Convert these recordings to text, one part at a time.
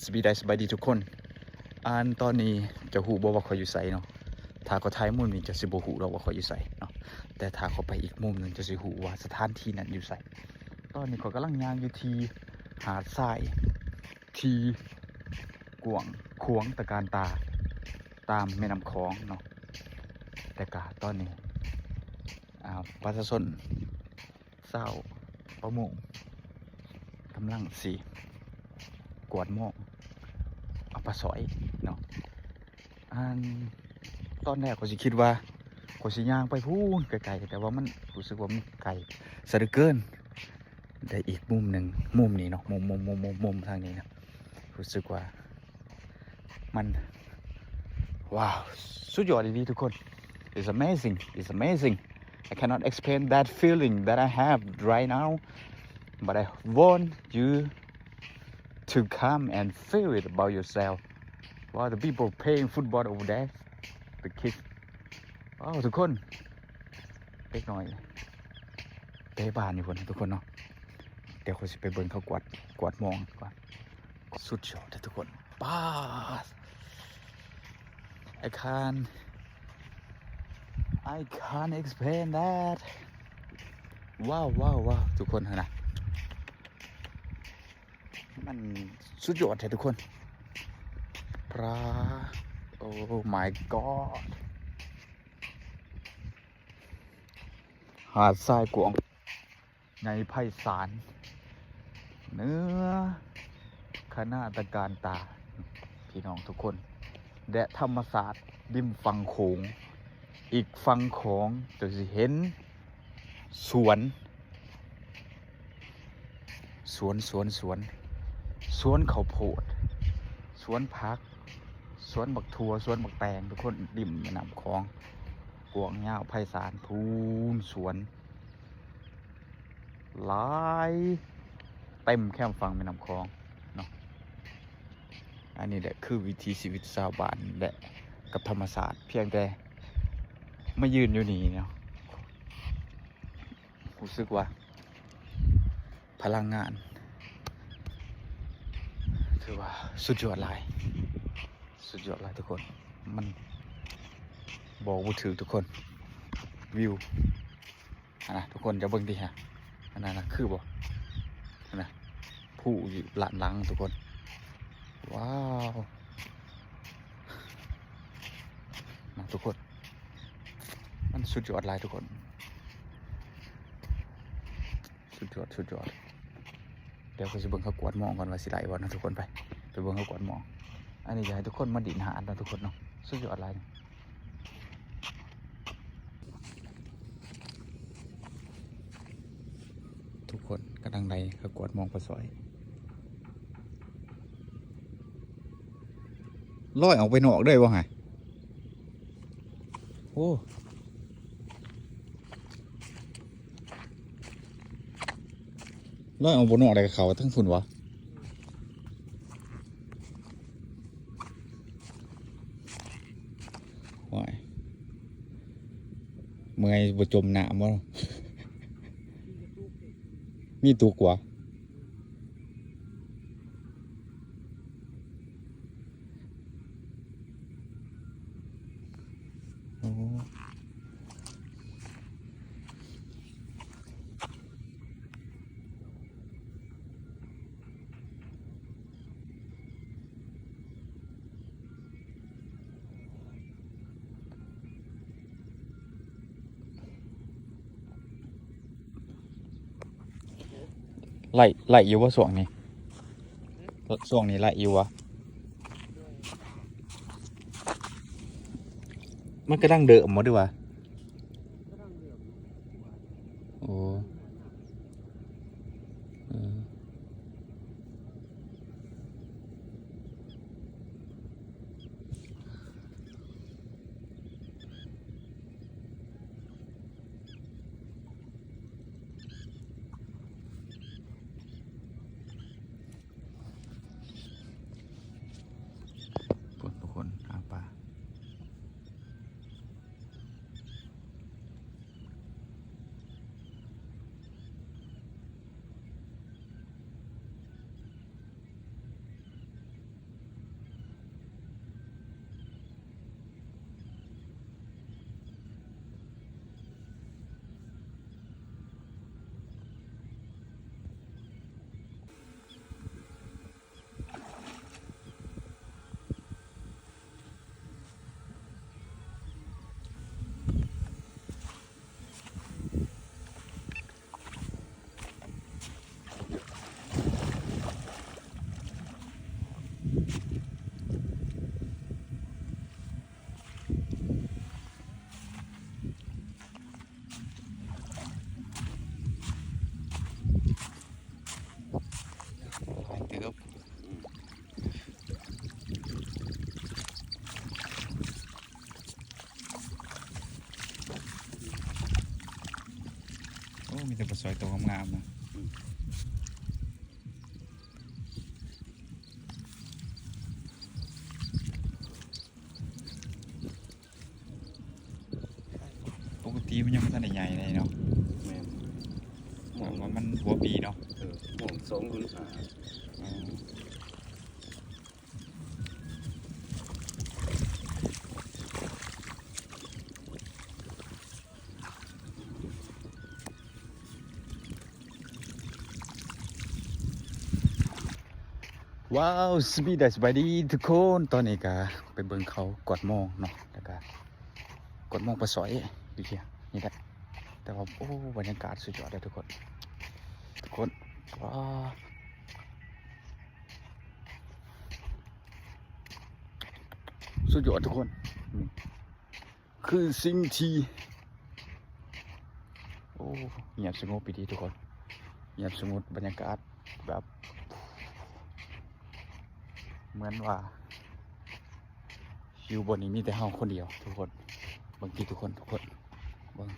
ສະບາຍດີ ສະບາຍດີທຸກຄົນ. ອັນຕອນນີ້ເຈົ້າຮູ້ບໍ່ວ່າຂ້ອຍຢູ່ໃສເນາະ? ຖ້າຂ້ອຍຖ່າຍມຸມນີ້ເຈົ້າຊິບໍ່ຮູ້ດອກວ່າຂ້ອຍຢູ່ໃສເນາະ, ແຕ່ຖ້າຂ້ອຍໄປອີກມຸມໜຶ່ງເຈົ້າຊິຮູ້ວ່າສະຖານທີ່ນັ້ນຢູ່ໃສ. ຕອນນີ້ຂ້ອຍກຳລັງຍ່າງຢູ່ທີ່ຫາດຊາຍທີ່ກວ້າງຂວາງຕະການຕາ ຕາມແມ່ນ້ຳຂອງເນາະ, ແຕ່ກະຕອນນີ້ ອ່າ ປະຊາຊົນ ຊາວປະມົງກຳລັງຊິກວາດມອງເອົາປາສອຍເນາະ. ອັນຕອນແລກຂ້ອຍຊິຄິດວ່າຂ້ອຍຊິຍ່າງໄປພຸ້ນໄກໆ ແຕ່ວ່າມັນຮູ້ສຶກວ່າມັນໄກຊະເຫຼືອເກີນ. ໄດ້ອີກມຸມໜຶ່ງ, ມຸມນີ້ເນາະ, ມຸມ ມຸມ ມຸມ ມຸມ ມຸມທາງນີ້ນະ, ຮູ້ສຶກວ່າ ມັນ ວ້າວ ສຸດຍອດອີ່ຫຼີທຸກຄົນ. It's amazing, it's amazing. I cannot explain that feeling that I have right now, but I want you to come and feel it about yourself. Wow, the people playing football over there, the kids. ວ້າວ ທຸກຄົນ ເດັກນ້ອຍເຕະບານຢູ່ພຸ້ນນະທຸກຄົນເນາະ. ດຽວຂ້ອຍຊິໄປເບິ່ງເຂົາກວາດ ກວາດມອງກ່ອນ. ສຸດຍອດເດ້ທຸກຄົນ. ປາດ I can't I can't explain that. ວ້າວ ວ້າວ ວ້າວ ທຸກຄົນຫັ້ນນະ ມັນສຸດຍອດແທ້ທຸກຄົນ. ປາ Oh my god. ຫາດຊາຍກວ້າງໃຫຍ່ໄພສານ ເໜືອຂະໜາດຕະການຕາ ພີ່ນ້ອງທຸກຄົນ ແລະ ທຳມະຊາດລິມຝັ່ງໂຂງ. ອີກຝັ່ງຂອງເຈົ້າຊິເຫັນສວນ ສວນ ສວນ ສວນ ສວນເຂົ້າໂພດ ສວນຜັກ ສວນບັກຖົ່ວ ສວນບັກແຕງ ທຸກຄົນ ລິມແມ່ນ້ຳຂອງ ກວ້າງຍາວໄພສານ ພູນສວນຫຼາຍ ເຕັມແຄມຝັ່ງແມ່ນ້ຳຂອງເນາະ. ອັນນີ້ແຫຼະຄືວິຖີຊີວິດຊາວບ້ານ ແລະ ກັບທຳມະຊາດ ພຽງແຕ່ມາຢືນຢູ່ນີ້ເນາະ ຮູ້ສຶກວ່າ ພະລັງງານ ຖືວ່າສຸດຍອດຫຼາຍ ສຸດຍອດຫຼາຍທຸກຄົນ. ມັນບອກບໍ່ຖືກທຸກຄົນ. ວິວຫັ້ນນະ ທຸກຄົນຈະເບິ່ງຕິຮະ ອັນນັ້ນນະ ຄືບໍ່ ຫັ້ນນະ ພູຢູ່ດ້ານຫຼັງທຸກຄົນ. ວ້າວ ນະທຸກຄົນ ມັນສຸດຍອດຫຼາຍທຸກຄົນ. ສຸດຍອດ ສຸດຍອດ. ດຽວຂ້ອຍຊິເບິ່ງເຂົາກວາດມອງກ່ອນວ່າຊິໄດ້ບໍ່ນະທຸກຄົນ. ໄປ ໄປເບິ່ງເຂົາກວາດມອງ. ອັນນີ້ຢາກໃຫ້ທຸກຄົນມາຫຼິ້ນຫາດເນາະທຸກຄົນເນາະ ສຸດຍອດຫຼາຍ. ທຸກຄົນກຳລັງໄດ້ເຂົາກວາດມອງປາສອຍ. ລອຍອອກໄປນອກເລີຍບໍ່ຫະ? ໂອ້ ລອຍອອກບໍ່ນອກໄດ້ ເຂົ້າທາງພຸ້ນຫວາ? ໂອ້ຍ ເມື່ອຍບໍ່ຈົມນ້ຳບໍ່? ມີຕຸກຫວາ? ໂອ້ ໄຫຼ ໄຫຼຢູ່ບໍ່ຊ່ວງນີ້? ຊ່ວງນີ້ໄຫຼຢູ່ບໍ່? ມັນກຳລັງເດີ່ມບໍ່ ຫຼືວ່າ? ໂອ້ ເອີ. ພຸ້ນທຸກຄົນ ຫາປາ ເ ສອຍໂຕງາມໆນະ. ອືມ ປົກກະຕິມັນຍັງບໍ່ທັນໄດ້ໃຫຍ່ເດເນາະ. ແມ່ນ ມອງວ່າມັນຫົວປີເນາະ. ເອີ ມອງສອງເດືອນຫ້າ. ອືມ ວ້າວ ສະບາຍດີ ສະບາຍດີທຸກຄົນ. ຕອນນີ້ກະໄປເບິ່ງເຂົາກວດມອງເນາະ ແລ້ວກະກວດມອງປາສອຍຢູ່ທີ່ນີ້ແຫຼະ. ແຕ່ວ່າ ໂອ້ ບັນຍາກາດສຸດຍອດເດີທຸກຄົນ ທຸກຄົນ. ວ້າວ ສຸດຍອດທຸກຄົນ. ອືມ ຄືສິ່ງທີ່ ໂອ້ ງຽບສະຫງົບອີ່ຫຼີທຸກຄົນ. ງຽບສະຫງົບ ບັນຍາກາດແບບ ເໝືອນວ່າຢູ່ບ່ອນນີ້ມີແຕ່ເຮົາຄົນດຽວທຸກຄົນ. ເບິ່ງຕິທຸກຄົນ ທຸກຄົນ ເບິ່ງ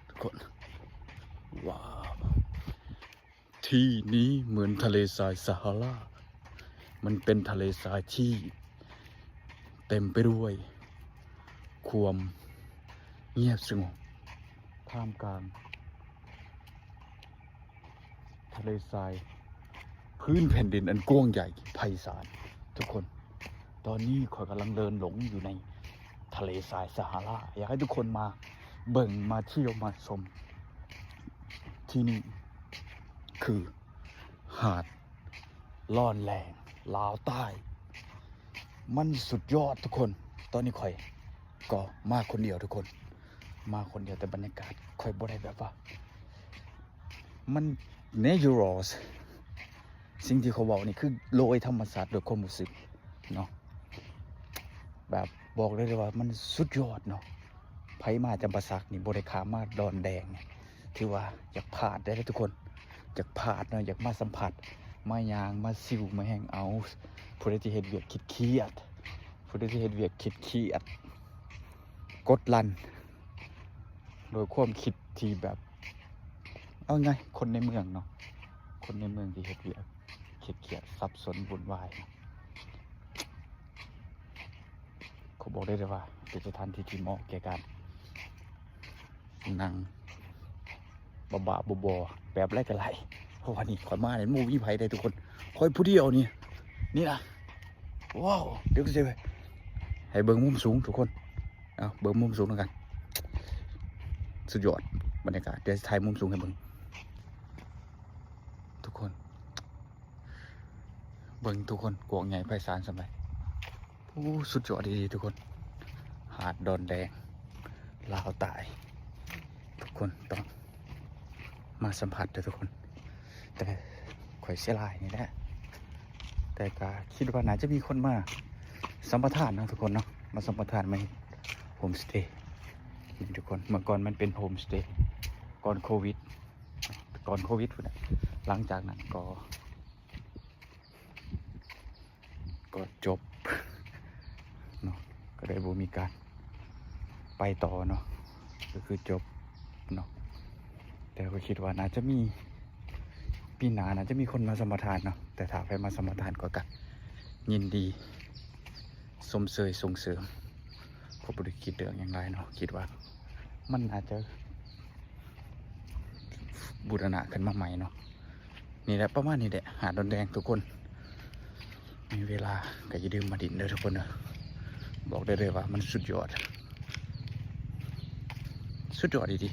ທຸກຄົນ. ວ້າວ ທີ່ນີ້ເໝືອນທະເລຊາຍຊາຮາລາ. ມັນເປັນທະເລຊາຍທີ່ເຕັມໄປດ້ວຍຄວາມງຽບສະຫງົບ ທ່າມກາງທະເລຊາຍ ພື້ນແຜ່ນດິນອັນກວ້າງໃຫຍ່ໄພສານທຸກຄົນ. ຕອນນີ້ຂ້ອຍກຳລັງເດີນຫຼົງຢູ່ໃນທະເລຊາຍຊາຮາລາ. ຢາກໃຫ້ທຸກຄົນມາເບິ່ງ ມາທ່ຽວ ມາຊົມ. ທີ່ນີ້ຄືຫາດລອນແລງ ລາວໃຕ້. ມັນສຸດຍອດທຸກຄົນ. ຕອນນີ້ຂ້ອຍກໍມາຄົນດຽວທຸກຄົນ ມາຄົນດຽວ ແຕ່ບັນຍາກາດຂ້ອຍບໍ່ໄດ້ແບບວ່າ ມັນ natural. ສິ່ງທີ່ເຂົາເວົ້ານີ້ຄືໂດຍທຳມະຊາດ ໂດຍຄວາມຮູ້ສຶກເນາະ. ແບບບອກໄດ້ເລີຍວ່າມັນສຸດຍອດເນາະ. ໃຜມາຈຳປາສັກນີ້ ບໍ່ໄດ້ຂ້າມມາດອນແດງນີ້ ຖືວ່າຢ່າພາດເດີທຸກຄົນ. ຢ່າພາດເນາະ ຢາກມາສຳຜັດ ມາຍ່າງ ມາຊິວ ມາແຮງເອົາ. ຜູ້ໃດທີ່ເຮັດວຽກຄຽດໆ ຜູ້ໃດທີ່ເຮັດວຽກຄຽດໆ ກົດລັນ ໂດຍຄວາມຄິດທີ່ແບບ ເອົາງ່າຍ ຄົນໃນເມືອງເນາະ ຄົນໃນເມືອງທີ່ເຮັດວຽກຄຽດໆ ສັບສົນວຸ່ນວາຍ ຂໍບອກໄດ້ເລີຍວ່າເປັນສະຖານທີ່ທີ່ເໝາະແກ່ການນັ່ງບ້າໆ ບໍໆ ແບບໃດກໍໄດ້. ເພາະວ່ານີ້ຂ້ອຍມານີ້ ບໍ່ມີໃຜເດ້ທຸກຄົນ ຂ້ອຍຜູ້ດຽວນີ້ ນີ້ນະ. ວ້າວ ດຽວຊິໃຫ້ເບິ່ງມຸມສູງທຸກຄົນ. ເອົາ ເບິ່ງມຸມສູງນຳກັນ. ສຸດຍອດບັນຍາກາດ. ດຽວຊິຖ່າຍມຸມສູງໃຫ້ເບິ່ງທຸກຄົນ. ເບິ່ງທຸກຄົນ ກວ້າງໃຫຍ່ໄພສານສ່ຳໃດ. ໂອ້ ສຸດຍອດອີ່ຫຼີທຸກຄົນ. ຫາດດອນແດງ ລາວໃຕ້ ທຸກຄົນຕ້ອງມາສຳຜັດເດີທຸກຄົນ. ແຕ່ຂ້ອຍເສຍດາຍນີ້ແຫຼະ ແຕ່ກະຄິດວ່າໜ້າຈະມີຄົນມາສຳປະທານເນາະທຸກຄົນເນາະ ມາສຳປະທານ ມາເຮັດໂຮມສະເຕນີ້ທຸກຄົນ. ເມື່ອກ່ອນມັນເປັນໂຮມສະເຕກ່ອນໂຄວິດ ກ່ອນໂຄວິດພຸ້ນແຫຼະ. ຫຼັງຈາກນັ້ນກໍ ກໍຈົບເນາະ ກໍໄດ້ບໍ່ມີການໄປຕໍ່ເນາະ ກໍຄືຈົບເນາະ. ແຕ່ຂ້ອຍຄິດວ່າໜ້າຈະມີ ປີໜ້າໜ້າຈະມີຄົນມາສຳປະທານເນາະ ແຕ່ຖ້າໃຜມາສຳປະທານ ຂ້ອຍກະຍິນດີຊົມເຊີຍສົ່ງເສີມ. ກໍບໍ່ໄດ້ຄິດເລື່ອງຫຍັງຫຼາຍເນາະ ຄິດວ່າມັນອາດຈະບູລະນະຂຶ້ນມາໃໝ່ເນາະ. ນີ້ແຫຼະ ປະມານນີ້ແຫຼະ ຫາດດອນແດງທຸກຄົນ. ມີເວລາກໍຢ່າລືມມາຫຼິ້ນເດີທຸກຄົນເດີ. ບອກໄດ້ເລີຍວ່າມັນສຸດຍອດ ສຸດຍອດອີ່ຫຼີ.